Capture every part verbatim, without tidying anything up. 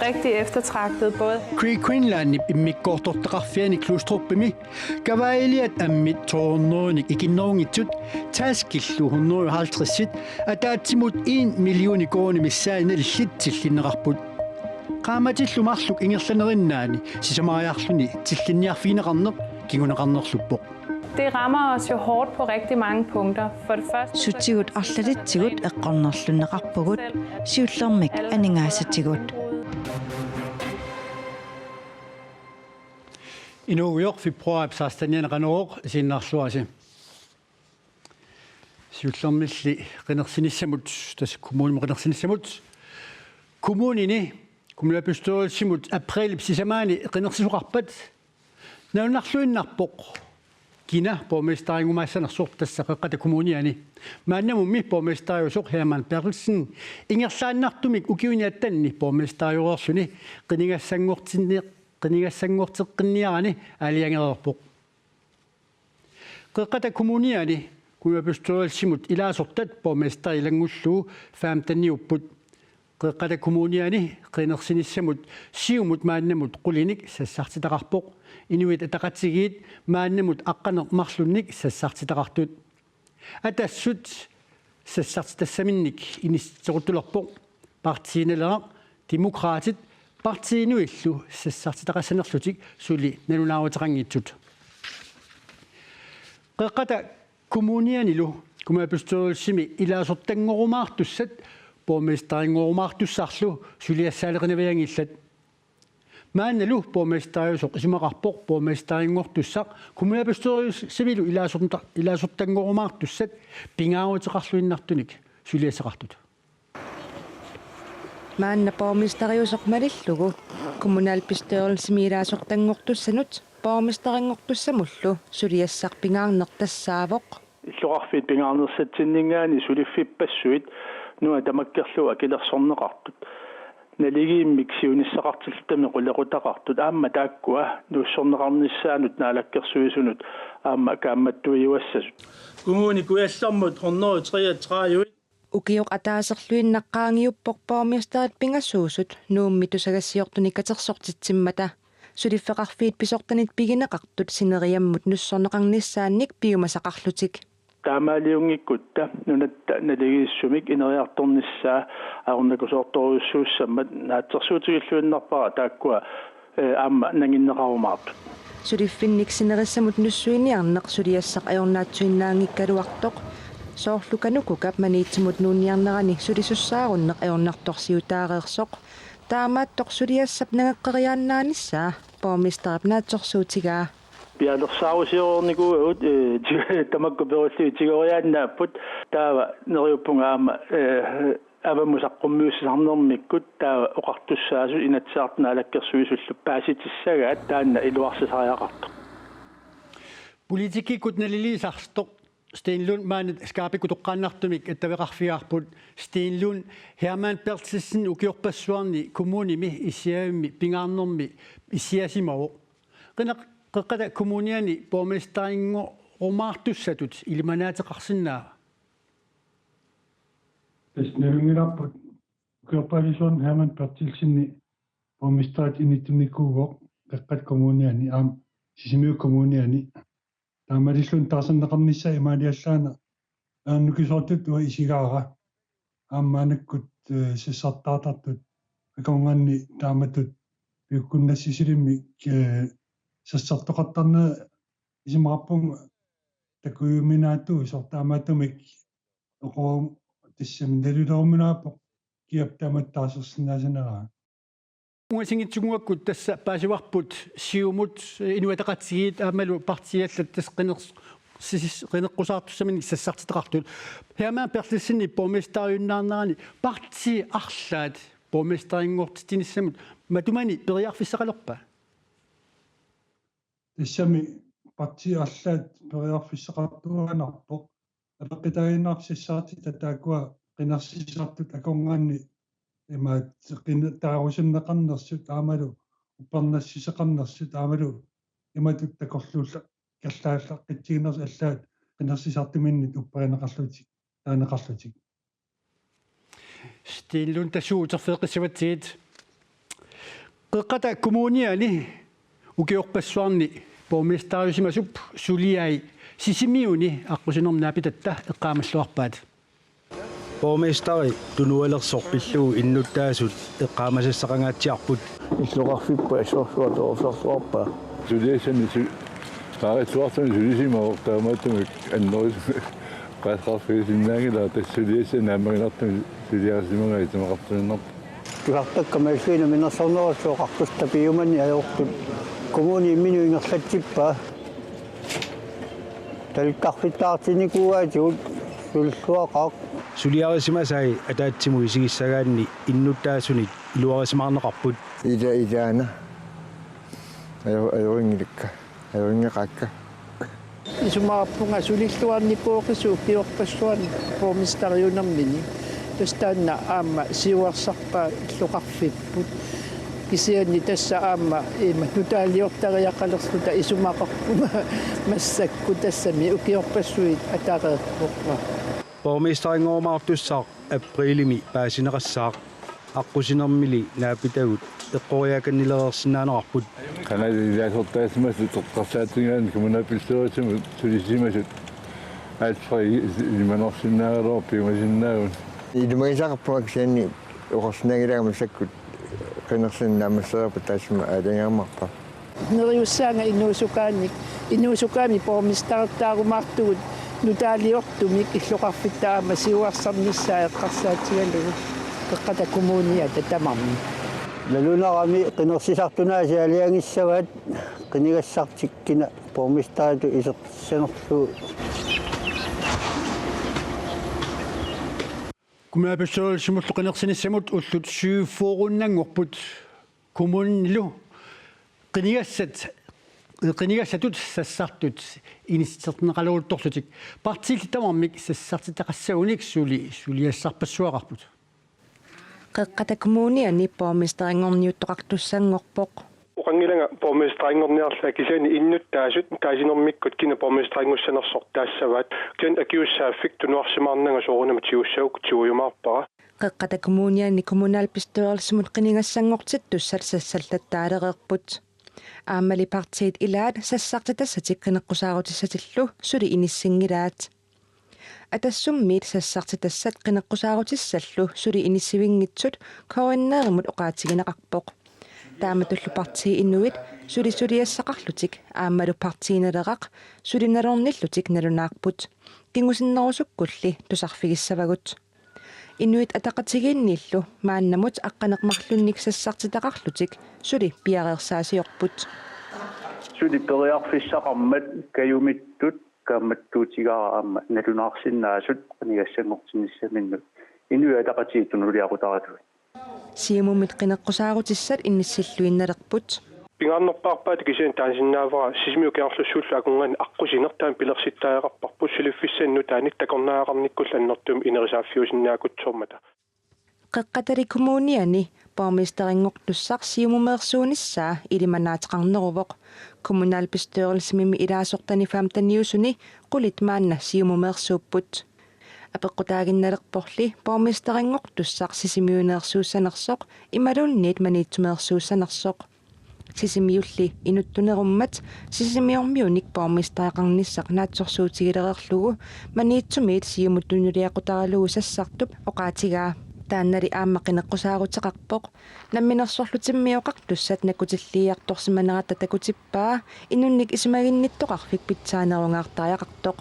Rigtig eftertragtet, både Green Greenlandip immikkoortortaqarfiani Glostrupimi kavaajiliat ammit to hundredenik ikinnerunngitsut taskillu hundrede og halvtredsit ataatsimut en million koruunit missaanni nalillit tillinneqarput. Qaammatillu marluk ingerlanerinnaanni sisamariarluni tillinniarfigineqarneq kinguneqarnerluppoq. Det rammer os jo hårdt på rigtig mange punkter. For det første Sutigut arlalitsigut eqqornerlunneqarpugut, siullermik aningaasatigut. Inuugujoq, februaarip sekstenianni Qanorooq isiginnaarluarisi. Siullermilli qinersinissamut, tassa kommunimi qinersinissamut, kommunini kommunalbestyrelsimut aprilip sisamaani qinersisoqarpat nalunarluinnarpoq kina borgmesterinngumaassanersoq, tassa Qeqqata Kommuniani. Maannamummi borgmesteriusoq Hermann Berthelsen ingerlaannartumik ukiuni attenini borgmesterioreerluni qinigassanngortinni-, qinigassanngorteqqinniarani aalajangereerpoq. Qeqqata Kommuniani kommunalbestyrelsimut ilaasortat borgmesteri ilanngullugu femteniupput. Qeqqata Kommuniani qinersinissamut Siumut maannamut qulinik sassartitaqarpoq. Inuit Ataqatigiit maannamut aqqaneq-marlunnik sassartitaqartut. Atassut sassartitassaminnik inissitseruttulerpoq. Partii Naleraq, Demokraatit, Partii Inuillu sassartitaqassanerlutik suli nalunaaruteqanngitsut. Qeqqata Kommunianilu kommunalbestyrelsimi ilaasortanngorumaartussat borgmesterinngorumaartussarlu suliassaaleqinavianngillat. Maannalu borgmesteriusoq isumaqarpoq borgmesterinngortussaq kommunalbestyrelsimilu ilaasorta-, ilaasortanngorumaartussat pingaaruteqarluinnartunik suliassaqartut. Maanna borgmesteriusoq malillugu kommunalbestyrelsimi ilaasortanngortussanut borgmesterinngortussamullu suliassaq pingaarneq tassaavoq. Illoqarfiit pingaarnersatsinninngaanniit suliffippassuit nuna tamakkerlugu akilersorneqartut. Naligiimmik siunissaqartilluta qulequtaqartut aamma taakkua nuussorneqarnissaannut naalakkersuisunut aamma kaammattuiuassasut. Kommune Kujallermut hundrede treogtredive. Ukioq ataaserluinnaq qaangiuppoq borgmesterit pingasuusut Nuummi tusagassiortunik katersortitsimmata. Suliffeqarfiit pisortanit pigineqartut sineriammut nuussorneqarnissaannik piumasaqarlutik. Taamaaliunngikkutta nunatta naligiissumik ineriartornissaa ajornakusoortorujussuussammat naatsorsuutigilluinnarpara taakkua, eh, aamma nanginneqarumaartut. Suliffinnik sinerissamut nuussuiniarneq suliassaq ajornaatsuinnaanngikkaluartoq. Soorlu KANUKOKA-p Maniitsumut nuunniarnerani sulisussaarunneq ajornartorsiutaareersoq. Taamaattoq suliassap nangeqqeriaannaanissaa borgmesterip naatsorsuutigaa. Pialersaarussioreernikuuagut, eh, ti-, tamakku perullugit tigoriaannaapput, taava neriuppunga aamma, eh, avammut saqqummiussisarnermikkut taava oqartussaasut Inatsisartut Naalakkersuisullu paasitissagaat taanna iluarsisariaqartoq. Politikkikkut naliliisartoq Steen Lund maanna skaapikkut toqqaannartumik attaveqarfigaarput. Steen Lund, Hermann Berthelsen ukiorpassuarni kommunimi issiavimmi pingaarnermi issiasimavoq. Qeneq-, Qeqqata Kommuniani borgmesterinngoorumaartussatut ilimanaateqarsinnaava? Tassa nalunngilarput ukiorpassuarni Hermann Berthelsen borgmesterip inittunnikuuvoq Qeqqata Kommuniani aamma Sisimiut Kommuniani. Taamaalilluni taarserneqarnissaa imaaliallaaneq ajornakusoortutut uanga isigaara. Aamma maannakkut, eh, sassartaartartut akornanni taamatut piukkunnassisilimmik, eh, sassartoqartarneq isumaqarpunga takujuminaatsuusoq, taamaattumik oqorum tassami nalileruminaappoq kiap taamatut taarsersinnaasaneraa. Ungasinngitsunnguakkut tassa paasivarput Siumut, Inuit Ataqatigiit aammalu partiit allat tassa qineq-, sis-, qineqqusaartussaminnik sassartitaqartut. Hermann Berthelsenip borgmesteriunnaarnerani partiit arlaat borgmesterinngortitsinissamut matumani periarfissaqalerpa? Tassami partiit arlaat periarfissaqartuaannarpoq. Apeqqutaaginnarpoq sassartitaq taakkua qinersisartut akornanni imaat qine-, taarusunneqarnersut aammalu uppernarsisaqarnersut aammalu imatut takorluulla-, kerlaallaqqittiginersut allaat qinersisartuminnit upperineqarlutik, taaneqarlutik. Steen Lund, tassa uterfigeqqissavatsigit. Qeqqata Kommuniani ukiorpassuarni borgmesteriusimasup suliai Sisimiuni aqqusinermi naapitatta eqqaamalluarpaat. Borgmesteri tunualersoq pillugu innuttaasut eqqaamasassaqangaatsiarput. Illoqarfipput assorsuaq toorsorsuarpaa. Suliassani su-, paaritsuartuni sulisimavoq taamaattumik annerus-, paasqarfigisinnaanngilaq tassa suliassani naammaginartumik suliarisimagaat isumaqartuinnarpoq. Tusartakka malluina minnersornerussuoqartusta piumani ajortut kommuni imminut ingerlatsippaa. Talkkarfittaartinnikuugaatigut sulluaqaaq. Suliarisimasai ataatsimut isigissagaanni innuttaasunit iluarisimaarneqarput. Ila ilaana. Ajo-, ajorinngilakka. Ajorinngilakka. Isumaqarpunga sulilluarnikuuqisut ukiorpassuarni borgmesteriunermini. Tassa taanna aamma siuarsarpaa illoqarfipput. Kisianni tassa aamma ima nutaaliortariaqalerluta isumaqarpunga massakkut tassami ukiorpassuit atareerpoq. Borgmesterinngoorumaartussaq aprilimi paasineqassaaq. Aqqusinermili naapitagut eqqoriakannilereersinnaaneqarput. Qangali ilaasortaasimasut eqqarsaatigigaanni kommunalbestyrelsimut sulisimasut Alfred ilimanorsinnaagaluarpoq piumasinnaavugut. Ilimagisaqarpunga kisianni oqarsinnaanngilagut massakkut qinersineq naammassereerpat taassuma aalajangerumaarpara. Neriussaanga inuusukaanik, inuusukaanik borgmestertaarumaartugut nutaaliortumik illoqarfitta aamma siuarsarnissaa eqqarsaatigalugu Qeqqata Kommuniata tamarmi. Nalunarami qinersisartut aasiit aalajangissavaat qinigassartik kina borgmesteritut isertissanerlugu. Kommunalbestyrelsimullu qinersinissamut ullut syvogfyrrenngorput kommunilu qinigassat, qinigassatut sassartut inisserneqaleruttorlutik partiilli tamarmik sassartitaqassagunik suli suliassarpassuaqarput. Qeqqata Kommuniani borgmesterinngorniuttoqartussanngorpoq. Oqanngilanga borgmesterinngorniarlunga kisianni innuttaasut taasinermikkut kina borgmesterinngussanersoq taassavaat. Kisianni akiuussaaffik tunuarsimaarnanga soorunami tigussagukkit tigujumaarpara. Qeqqata Kommuniani kommunalbestyrelsimut qinigassanngortittussat sassaltattaalereerput. Aammali partiit ilaat sassartitassatik qineqqusaarutissatillu suli inissinngilaat. Atassummiit sassartitassat qineqqusaarutissallu suli inissivinngitsut K N R-imut oqaatigineqarpoq. Taamatullu partii Inuit sulisuliassaqarlutik aammalu partii Naleraq sulinalornillutik nalunaarput. Kingusinnerusukkulli tusarfigissavagut. Inuit Ataqatigiinniillu maannamut aqqaneq-marlunnik sassartitaqarlutik suli piareersaasiorput. Suli periarfissaqarmat kajumittut kaammattuutigaara aamma nalunaarsinnaasut qinigassanngortinnissaminnut Inuit Ataqatigiit tunuliaqutaralugu. Siumumit qineqqusaarutissat inissilluinnalerput. Pingaarnerpaarpaat kisianni taanna sinnaavara Sisimiut Kangerlussuullu akornanni aqqusineq taanna pilersittariaqarparput suliffissanut taanna takornariaqarnikkullu annertuumik inerisaaffiusinnaakutsoormata. Qeqqatali Kommuniani borgmesterinngortussaq Siumumeersuunissaa ilimanaateqarneruvoq. Kommunalbestyrelsimimi ilaasortani femteniusuni qulit maanna Siumumeersuupput. Apeqqutaaginnalerporli borgmesterinngortussaq Sisimiuneersuussanersoq imaluunniit Maniitsumeersuussanersoq. Sisimiulli inuttunerummat Sisimiormiunik borgmestereqarnissaq naatsorsuutigilereerlugu Maniitsumiit Siumut tunuliaqutaralugu sassartup oqaatigaa. Taannali aamma qineqqusaaruteqarpoq. Namminersorlutimmi oqartussat nakkutilliiartorsimaneratta takutippaa inunnik isumaginnittoqarfik pitsaanerungaartariaqartoq.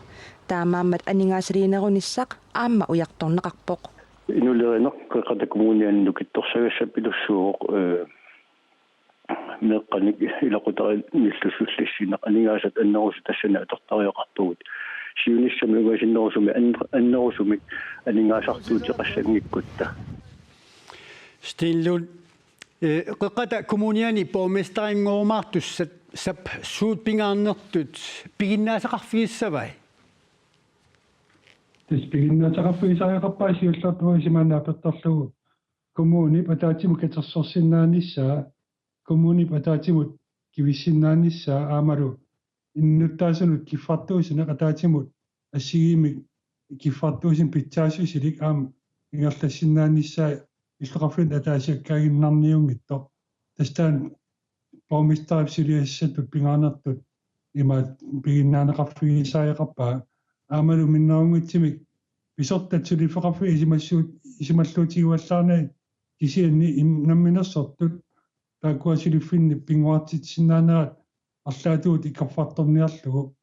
Taamaammat aningaasaliinerunissaq aamma ujartorneqarpoq. Inulerineq Qeqqata Kommuniani nukittorsagassappilussuuvoq, ee, meeqqanik ilaqutariinnillu sullissineq aningaasat annerusut tassani atortariaqarpagut. Siunissami ungasinnerusumi an-, annerusumik aningaasartuuteqassanngikkutta. Sten Lund, ee, Qeqqata Kommuniani borgmesterinngoorumaartussap suut pingaarnertut piginnaasaqarfigissavai? Tassa piginnaasaqarfigisariaqarpaa siullerpaamik maanna apertorlugu kommunip ataatsimut katersorsinnaanissaa, kommunip ataatsimut kivissinnaanissaa aammalu innuttaasunut kiffartuussineq ataatsimut assigiimmik kiffartuussineq pitsaassusilik aamma ingerlassinnaanissaa illoqarfinnut ataasiakkaaginnarniunngitsoq. Tassa taanna borgmesterip suliassatut pingaarnertut ima piginnaaneqarfigisariaqarpaa. Aammalu minnerunngitsumik pisortat suliffeqarfiit isumassuut-, isumalluutigivallaarnagit, kisianni im-, namminersortut taakkua suliffinni pinnguartitsisinnaanerat arlaatigut ikorfartorniarlugu.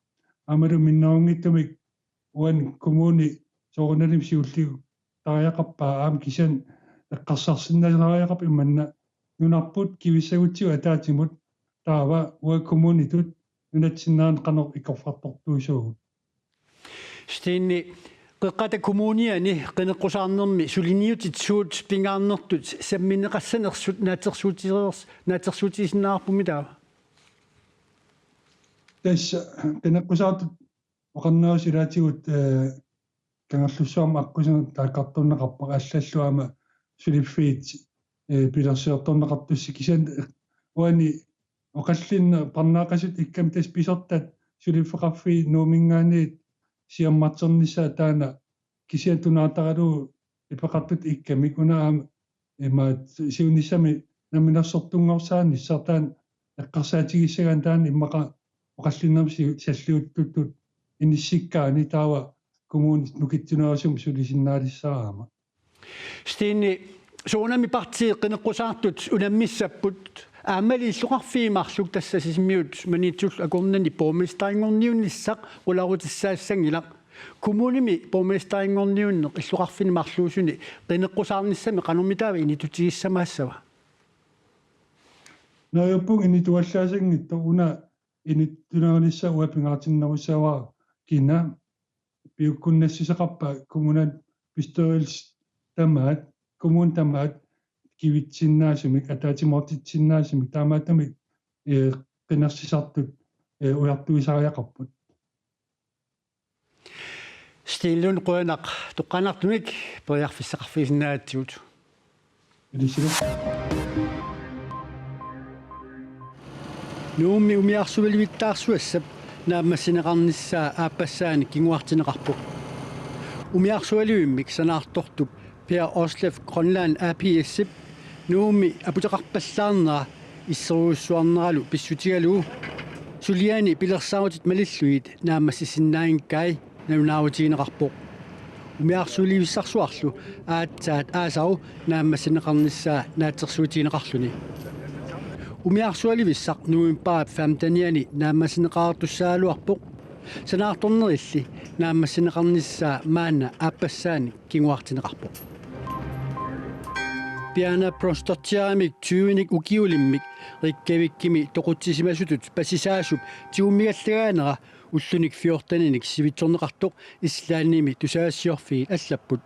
Aammalu minnerunngitsumik uani kommuni soorunalimi siulliuttariaqarpaa, aamma kisianni eqqarsarsinnaasariaqarpoq imanna: nunarput kivissagutsigu ataatsimut, taava uagut kommunitut nunatsinni qanoq ikorfartortuusugut. Stine, Qeqqata Kommuniani qineqqusaarnermi suliniutit suut pingaarnertut sammineqassanersut naatsorsuutigereers-, naatsorsuutigisinnaavarput, taava? Tassa qineqqusaartut oqarnerup ilaatigut, eh, Kangerlussuarmi aqqusineq taakkartorneqarpoq, allallu aamma suliffiit, eh, pilersiortorneqartussat, kisianni uani oqallinneq parnaaqasutut ikkamik tassa pisortat suliffeqarfiit Nuumminngaanniit siammarternissaat taanna kisianni tunaartaralugu ipeqartutut ikkamik, una aamma ima siunissami namminersortunngorsaanissaq taanna eqqarsaatigissagaanni taanna immaqa oqallinnermi siu-, salliuttuttut inissikkaanni taava kommunit nukittunerusumik sulisinnaalissaraama. Stine, soorunami partiit qineqqusaartut unammissapput, aammali illoqarfiit marluk, tassa Sisimiut Maniitsullu akornanni borgmesterinngorniunnissaq qularutissaassanngilaq. Kommunimi borgmesterinngorniunneq illoqarfinni marluusuni qineqqusaarnissami qanormitaava inittutigissamassava? Neriuppunga inituallaasanngitsoq, una inittunerunissaq uanga pingaartinnerussavara, kina piukkunnassuseqarpa kommunalbestyrelse tamaat, kommuni tamaat kivitsinnaasumik, ataatsimoortitsinnaasumik, taamaattumik, eh, qinersisartut, eh, ujartuisariaqarput. Stine Lund, qujanaq toqqaannartumik periarfissaqarfigisinnaagatsigit. Ilisilu. Nuummi umiarsualivittaarsuassap naammassineqarnissaa aappassaanik kinguartinneqarpoq. Umiarsualivimmik sanaartortup Per Aarsleff Grønland A/S-ip Nuummi aputeqarpallaarnera isserujussuarneralu pissutigalugu suliani pilersaarutit malillugit naammassisinnaanngikkai nalunaarutigineqarpoq. Umiarsualivissarsuarlu aatsaat aasaru naammassineqarnissaa naatsorsuutigineqarluni. Umiarsualivissaq novembarip femtenianni naammassineqareertussagaluarpoq. Sanaartornerilli naammassineqarnissaa maanna aappassaanik kinguartinneqarpoq. Piana Brøndsdóttirimik tyvenik ukiulimmik Reykjavikimi toqutsisimasutut pasisaasup tigummigallagaanera ullunik fjorteninik sivitsorneqartoq Islandimi tusagassiorfiit allapput.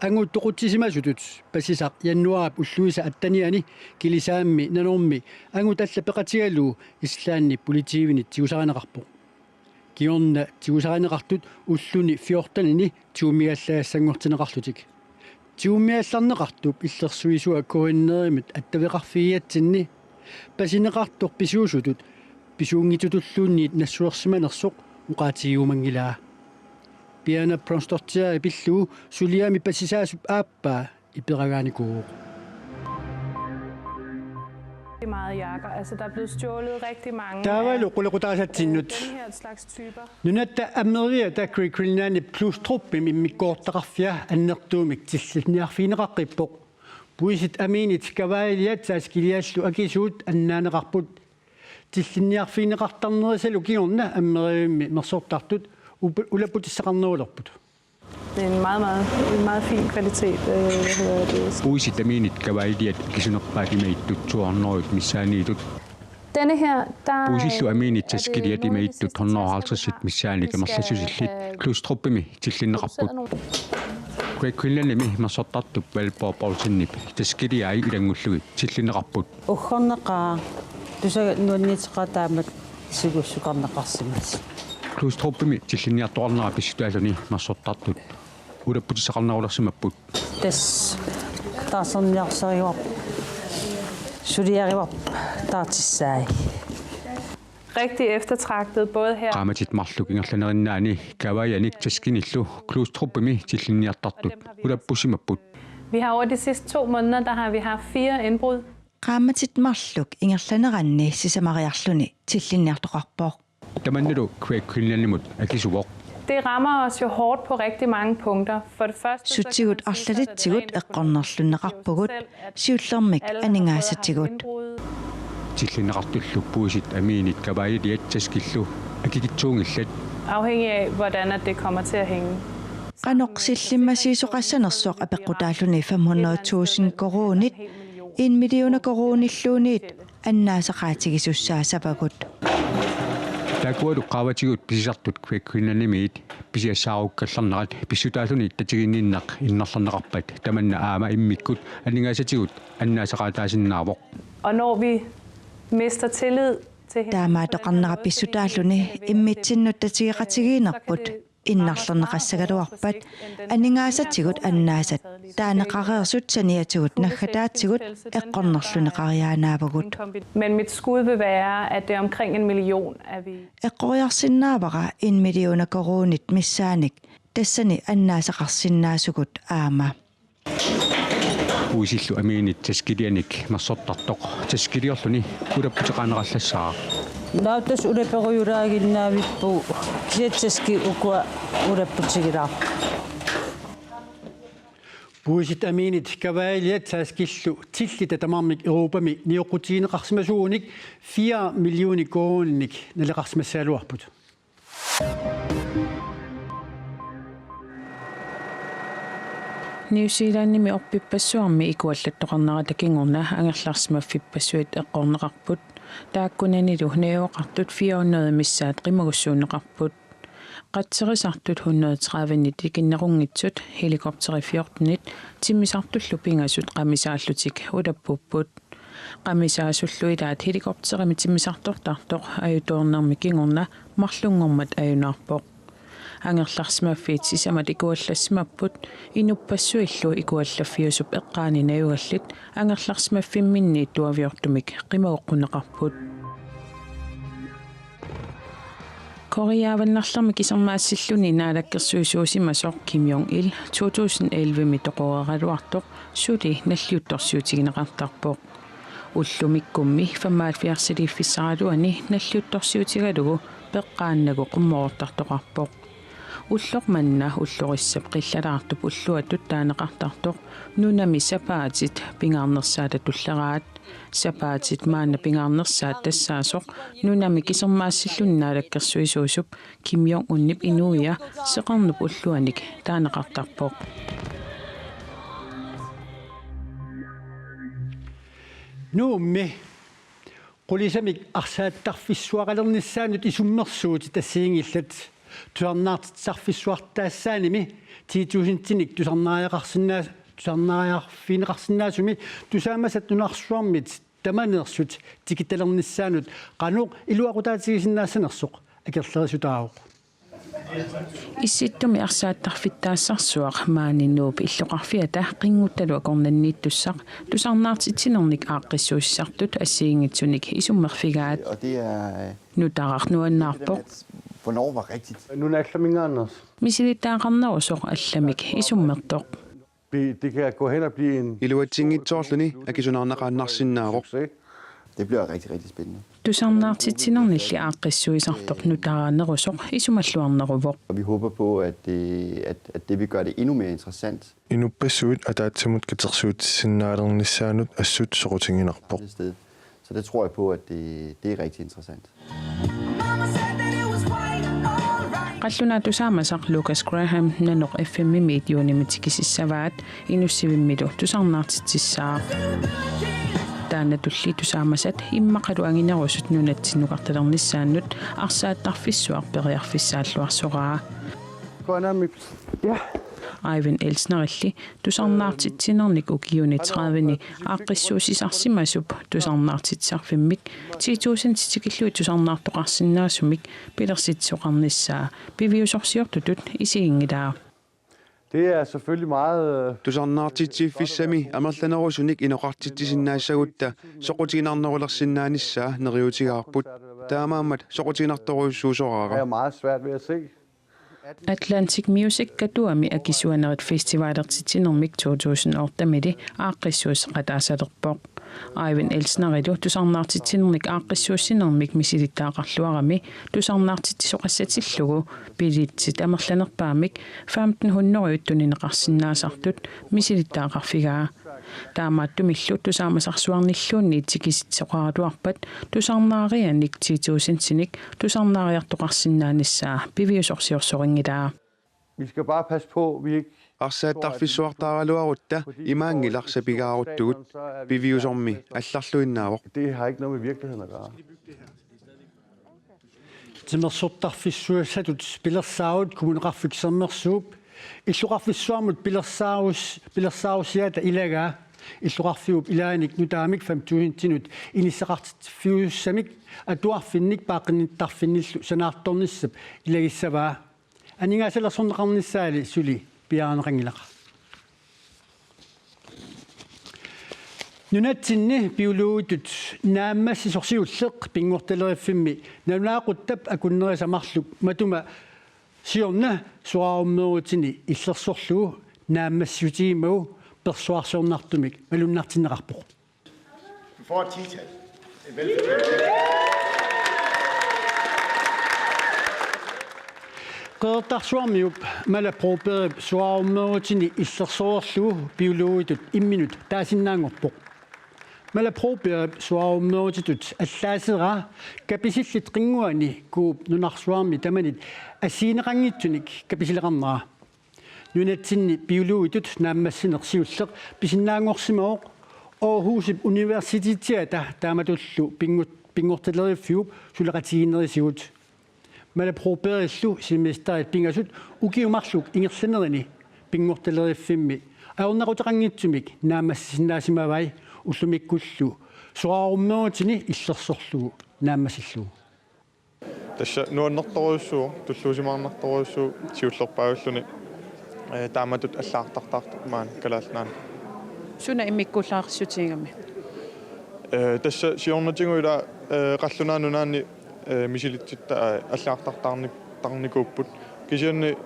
Angut toqutsisimasutut pasisaq januaarip ulluisa attenianni Kilisaammi nanormi angut alla peqatigalugu Islandip politiivinit tigusarineqarpoq. Kingorna tigusarineqartut ulluni fjortenini tigummigallagassanngortinneqarlutik. Tigummigallarneqartup illersuisua K N R-imit attaveqarfigigatsinni pasineqartoq pisuusutut pisuunngitsutulluunniit nassuersimanersoq oqaatigiumanngilaa. Piana Brøndsdóttir pillugu suliami pasisaasup aappaa iperagaanikuuvoq. Rigtig meget jakker. Altså, der er blevet stjålet rigtig mange af, taavalu øh, qulequtaasatsinnut den her slags typer. Nunatta Ameriata Great Greenlandip Glostrupimi immikkoortaqarfia annertuumik tillinniarfigineqaqqippoq. Puisit amiinit kavaaliat taskiliallu akisuut annaaneqarput. Tillinniarfigineqartarnerisalu kingorna Ameriavimmi mersortartut up-, ulapputissaqarnerulerput. Det er en meget, meget, en meget fin kvalitet, øh, hvad hedder det? Puisit amiinit kavaaliat akisunerpaat imaattoq to hundrede missaaniittut. Denne her, der, puisillu øh, amiinit er det taskiliat imaattoq hundrede og halvtreds missaani kamerlassusillit Glostrupimi tillinneqarput. Great Greenlandimi mersortartup Valborg Poulsenip taskiliai ilanngullugit tillinneqarput. Uggorneqaaq, tusaga nuanniitseqaaq taamak sigu-, sukarneqarsimasut. Glostrupimi tillinniartoqarnera pissutaalluni mersortartut ulapputissaqarnerulersimapput. Tassa taarserniarsarivarput, suliarivarput taartissaai. Rigtig eftertragtet, både her. Qaammatit marluk ingerlanerinnaanni kavaajanik taskinillu Glostrupimi tillinniartartut ulappussimapput. Vi har over de sidste to måneder, der har vi haft fire indbrud. Qaammatit marluk ingerlaneranni sisamariarluni tillinniartoqarpoq. Tamannalu Creative Greenlandimut akisuvoq. Det rammer os jo hårdt på rigtig mange punkter. For det første så kan Sutigut man sige, så er det arlalitsigut rent eqqornerlunneqarpugut, siullermik aningaasatigut. indbrud. Tillinneqartullu puisit amiinit kavaajiliat taskillu akikitsuunngillat. Afhængig af, hvordan at det kommer til at hænge. Qanoq sillimmasiisoqassanersoq apeqqutaalluni fem hundrede tusind koruunit, en million koruunilluunniit annaasaqaatigisussaasavagut. Taakkualu qaavatigut pisisartut Creative Greenlandimiit pisiassaarukkallarnerat pissutaalluni tatiginninneq innarlerneqarpat tamanna aamma immikkut aningaasatigut annaasaqaataasinnaavoq. Og når vi mister tillid til hinanden, Taamaattoqarnera pissutaalluni immitsinnut tatigeqatigiinnerput innarlerneqassagaluarpat aningaasatigut annaasat taaneqareersut saniatigut naggataatigut eqqornerlunneqariaannaavagut. Men mit skud vil være, at det er omkring en million, at vi Eqqoriarsinnaavara en million koruunit missaanik tassani annaasaqarsinnaasugut aamma. Puisillu amiinit taskilianik mersortartoq taskiliorluni ulapputeqarnerallassaaq. Nauttas ulaperujulaaginnavippu kiatsaski ukua ulapputigilaarpu. Puisit amiinit kavaajiliat taskillu tillita tamarmik Europami nioqqutigineqarsimasuunik fire millioner koruuninik naleqarsimassagaluarput. New Zealandimi orpippassuarmi ikuallattoqarnerata kingorna angerlarsimaffippassuit eqqorneqarput. Taakkunanilu najugaqartut fire hundrede missaat qimagussuunneqarput. Qatserisartut hundrede tredive-nit tikinnerunngitsut helikopteri fjorten-it timmisartullu pingasut qamisaallutik ulappupput. Qamisaasullu ilaat helikopterimi timmisartortartoq ajutoornermi kingorna marlunngormat ajunaarpoq. Angerlarsimaffiit sisamat ikuallassimapput, inuppassuillu ikuallaffiusup eqqaani najugallit angerlarsimaffimminniit tuaviortumik qimagoqqunneqarput. Korea Avannarlermi kisermaassilluni naalakkersuisuusimasoq Kim Jong-il to tusind elleve-mi toqoreeraluartoq suli nalliuttorsiutigineqartarpoq. Ullumikkummi femoghalvfjerdsiliiffissaraluani nalliuttorsiutigalugu peqqaannagu qummorortartoqarpoq. Ulloq manna ullorissap qillalaartup ulluatut taaneqartartoq nunami sapaatit pingaarnersaata tulleraat. Sapaatit maanna pingaarnersaat tassaasoq nunami kisermaassilluni naalakkersuisuusup Kim Jong-unip inuia seqernup ulluanik taaneqartarpoq. Nuummi qulisamik arsaattarfissuaqalernissaannut isummersuutit assigiinngillat. Tusarnaartitsisarfissuartaassaanimi ti tusindinik tusarnaariaqarsinnaa-, tusarnaariarfigineqarsinnaasumi tusaamasat nunarsuarmit tamaneersut tikitalernissaannut qanoq iluaqutaatigisinnaassanersoq akerlerisutaavoq. Issittumi arsaattarfittaassarsuaq maani Nuup illoqarfiata qinnguttalu akornanniittussaq tusarnaartitsinernik aaqqissuussisartut assigiinngitsunik isummerfigaat. Og det er, øh, Nutaaq nuannaarpoq. Hvornår var rigtigt? Nuna allamingaanneersoq. Misilittagaqarnerusoq allamik isummertoq. Bi-, det kan gå hen og blive en Iluatsinngitsoorluni akisunaarneqaannarsinnaavoq. Succes. Det bliver rigtig, rigtig spændende. Tusarnaartitsinernilli aaqqissuisartoq nutaarnerusoq isumalluarneruvoq. Og vi håber på, at det, at, at det vil gøre det endnu mere interessant. Inuppassuit ataatsimut katersuutisinnaalernissaannut assut soqutiginarpoq. Det sted. Så det tror jeg på, at det, det er rigtig interessant. Qallunaat tusaamasaq Lucas Graham nanoq F M-imiit juunimi tikisissavaat, inussivimmilu tusarnaartitsissaaq. Taannatulli tusaamasat immaqalu anginerusut nunatsinnukartalernissaannut arsaattarfissuaq periarfissaalluarsoraa. Grønland med. Ja. Aiven Elsnerilli tusarnaartitsinernik ukiuni tredive-ni aaqqissuussisarsimasup tusarnaartitsisarfimmik ti tusind tikillugit tusarnaartoqarsinnaasumik pilersitsisoqarnissaa piviusorsiortutut isiginngilaa. Det er selvfølgelig meget øh, Tusarnaartitsiffissami amerlanerusunik inoqartitsisinnaassagutta soqutiginarnerulersinnaanissaa neriuutigaarput. Taamaammat soqutiginartorujussuusoraara. er meget svært ved at se. Atlantic Music Katuami akisuanerit festivalertitsinermik to tusind otte-mili aaqqissuusseqataasalerpoq. Aiven Elsnerilu tusarnaartitsinernik aaqqissuussinermik misilittagaqarluarami tusarnaartitsisoqassatillugu billetsit amerlanerpaamik femten hundrede tunineqarsinnaasartut misilittagaqarfigaa. Taamaattumillu tusaamasarsuarnilluunniit tikisitsisoqaraluarpat tusarnaarianik ti tusindinik tusarnaariartoqarsinnaanissaa piviusorsiorsorinngilaa. Vi skal bare passe på, vi ikke Arsaattarfissuartaaraluarutta imaanngilaq sapigaaruttugut, piviusormi allarluinnaavoq. Det har ikke noget med virkeligheden at gøre. Timersortarfissuassatut pilersaarut Kommuneqarfik Sermersuup illoqarfissuarmut pilersaarus-, pilersaarusiata ilagaa illoqarfiup ilaannik nutaamik fem tusindinut inissaqartitsiffiusamik atuarfinnik paaqqinnittarfinnillu sanaartornissap ilagissavaa. Aningaasalersorneqarnissaali suli piaarneqanngilaq. Nunatsinni biologitut naammassisoq siulleq Pinngortitaleriffimmi nalunaaquttap akunnerisa marluk matuma siorna soraarummeerutini illersorlugu naammassissutigimmagu persuarsiornartumik malunnartinneqarpoq. Du får et tital. Et velfortjent tital. Qeqertarsuarmiup Mala Brobergip soraarummeerutini illersoreerlugu biologitut imminut taasinnaanngorpoq. Mala Brobergip soraarummeerutitut allaaseraa Kapisillit Qinnguani Coop nunarsuarmi tamanit assigineqanngitsunik kapisileqarnera. Nunatsinni biologitut naammassineq siulleq pisinnaanngorsimavoq Aarhusip Universitetiata taamatullu Pinngor-, Pinngortitaleriffiup suleqatigiinnerisigut. Mala Brobergillu semesterit pingasut ukiut marluk ingerlanerini Pinngortitaleriffimmi ajornaquteqanngitsumik naammassisinnaasimavai, ullumikkullu soraarummeerutini illersorlugu naammassillugu. Tassa nuannertorujussuuvoq, tulluusimaarnartorujussuuvoq siullerpaalluni, eh, taamatut allagartartaartarpoq maani Kalaallit Nunaanni. Suna immikkuullarissutigigami? Eh, tassa siornatigut ila, eh, Qallunaat Nunaanni, eh, misilitsitta, eh, allagartartaarni-, tarnikuupput. Kisianni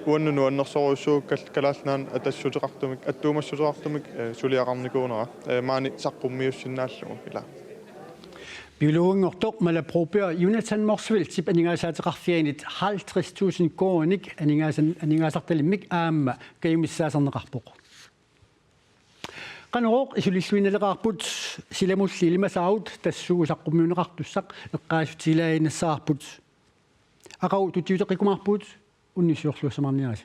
uannut nuannersorujussuuvoq kal-, Kalaallit Nunaanni atassuteqartumik, attuumassuteqartumik, eh, suliaqarnikuunera. Eh, maani saqqummiussinnaallugu ila. Biologinngortoq Mala Broberg Jonathan Motzfeldtip aningaasaateqarfianit halvtreds tusind koruuninik aningaasan-, aningaasartalimmik aamma kajumissaasarneqarpoq. Qanorooq isulilluinnaleqaarput, silamulli ilimasaarut tassuugu saqqummiunneqartussaq eqqaassutigilaajinnassaraarput. Aqagu tutiuteqqikkumaarpugut, unnussiorluassamaarniarisi.